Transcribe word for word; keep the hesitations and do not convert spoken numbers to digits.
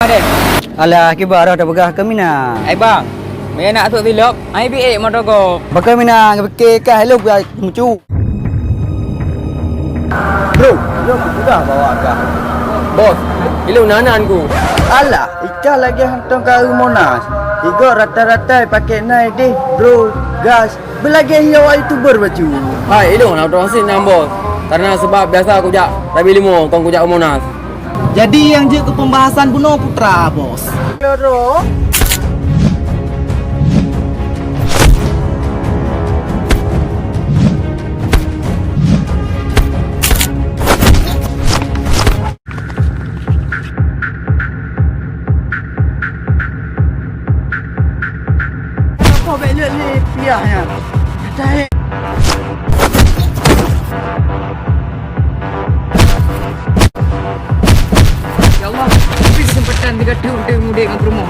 Alah, kiban rôh tapeugah keu Mina. Hai bang, meunyo nak sôk silop, hai bi ék moto gob. Pakon Mina geupike kah ilôn geuh meucue. Bro, ilôn peugah bahwa kah. Bos, ilôn na nan ku. Alah, ikah lagèe hantom ka u Monas. Igoe rata-rata pakai nai deh, bro, gas. Beulagèe hiyoe youtuber bacut. Hai, ilôn na troh sit nyan, Bos. Karena seubab biasa kujak Rabi Limo, kon kujak u Monas. Jadi nyang jeuet keu pembahasan bunoe putra, Bos. Loro. Apa bèk lé piah nyan? Dae. Ya Allah, bri keuseumpatan sigoe teuk udép ngon peurumoh.